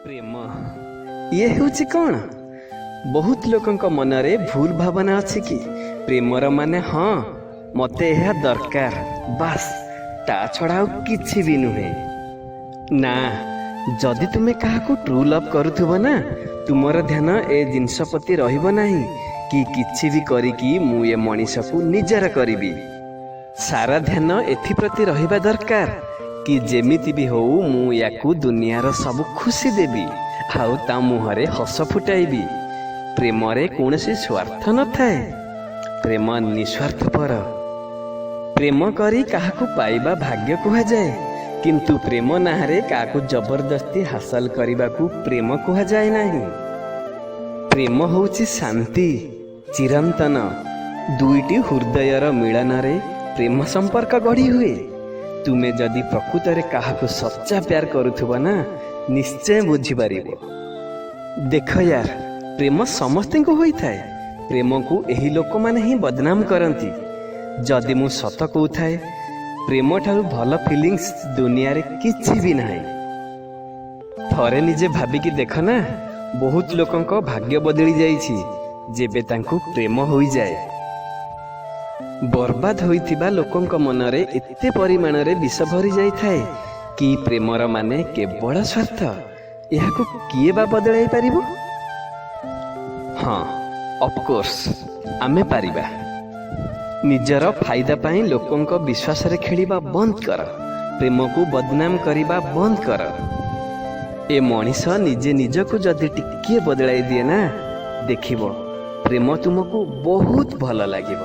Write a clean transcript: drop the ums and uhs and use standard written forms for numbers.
ପ୍ରେମ ଇଏ ହେଉଛି କ'ଣ? ବହୁତ ଲୋକଙ୍କ ମନରେ ଭୁଲ ଭାବନା ଅଛି କି ପ୍ରେମର ମାନେ ହଁ, ମୋତେ ଏହା ଦରକାର, ବାସ୍, ତା ଛଡ଼ା ଆଉ କିଛି ବି ନୁହେଁ। ନା, ଯଦି ତୁମେ କାହାକୁ ଟ୍ରୁ ଲଭ୍ କରୁଥିବ ନା, ତୁମର ଧ୍ୟାନ ଏ ଜିନିଷ ପ୍ରତି ରହିବ ନାହିଁ କି କିଛି ବି କରିକି ମୁଁ ଏ ମଣିଷକୁ ନିଜର କରିବି। ସାରା ଧ୍ୟାନ ଏଥିପ୍ରତି ରହିବା ଦରକାର କି ଯେମିତି ବି ହଉ ମୁଁ ୟାକୁ ଦୁନିଆର ସବୁ ଖୁସି ଦେବି ଆଉ ତା ମୁହଁରେ ହସ ଫୁଟାଇବି। ପ୍ରେମରେ କୌଣସି ସ୍ୱାର୍ଥ ନଥାଏ। ପ୍ରେମ ନିସ୍ୱାର୍ଥପର। ପ୍ରେମ କରି କାହାକୁ ପାଇବା ଭାଗ୍ୟ କୁହାଯାଏ, କିନ୍ତୁ ପ୍ରେମ ନାଁରେ କାହାକୁ ଜବରଦସ୍ତି ହାସଲ କରିବାକୁ ପ୍ରେମ କୁହାଯାଏ ନାହିଁ। ପ୍ରେମ ହେଉଛି ଶାନ୍ତି, ଚିରନ୍ତନ। ଦୁଇଟି ହୃଦୟର ମିଳନରେ ପ୍ରେମ ସମ୍ପର୍କ ଗଢ଼ି ହୁଏ। ତୁମେ ଯଦି ପ୍ରକୃତରେ କାହାକୁ ସଚ୍ଚା ପ୍ୟାର କରୁଥିବ ନା, ନିଶ୍ଚୟ ବୁଝିପାରିବ। ଦେଖ ୟାର, ପ୍ରେମ ସମସ୍ତଙ୍କୁ ହୋଇଥାଏ। ପ୍ରେମକୁ ଏହି ଲୋକମାନେ ହିଁ ବଦନାମ କରନ୍ତି। ଯଦି ମୁଁ ସତ କହୁଥାଏ, ପ୍ରେମଠାରୁ ଭଲ ଫିଲିଙ୍ଗସ୍ ଦୁନିଆରେ କିଛି ବି ନାହିଁ। ଥରେ ନିଜେ ଭାବିକି ଦେଖ ନା, ବହୁତ ଲୋକଙ୍କ ଭାଗ୍ୟ ବଦଳି ଯାଇଛି ଯେବେ ତାଙ୍କୁ ପ୍ରେମ ହୋଇଯାଏ। ବର୍ବାଦ ହୋଇଥିବା ଲୋକଙ୍କ ମନରେ ଏତେ ପରିମାଣରେ ବିଷ ଭରି ଯାଇଥାଏ କି ପ୍ରେମର ମାନେ କେବଳ ସ୍ୱାର୍ଥ। ଏହାକୁ କିଏ ବା ବଦଳାଇ ପାରିବ? ହଁ, ଅଫକୋର୍ସ ଆମେ ପାରିବା। ନିଜର ଫାଇଦା ପାଇଁ ଲୋକଙ୍କ ବିଶ୍ୱାସରେ ଖେଳିବା ବନ୍ଦ କର। ପ୍ରେମକୁ ବଦନାମ କରିବା ବନ୍ଦ କର। ଏ ମଣିଷ ନିଜେ ନିଜକୁ ଯଦି ଟିକିଏ ବଦଳାଇ ଦିଏ ନା, ଦେଖିବ ପ୍ରେମ ତୁମକୁ ବହୁତ ଭଲ ଲାଗିବ।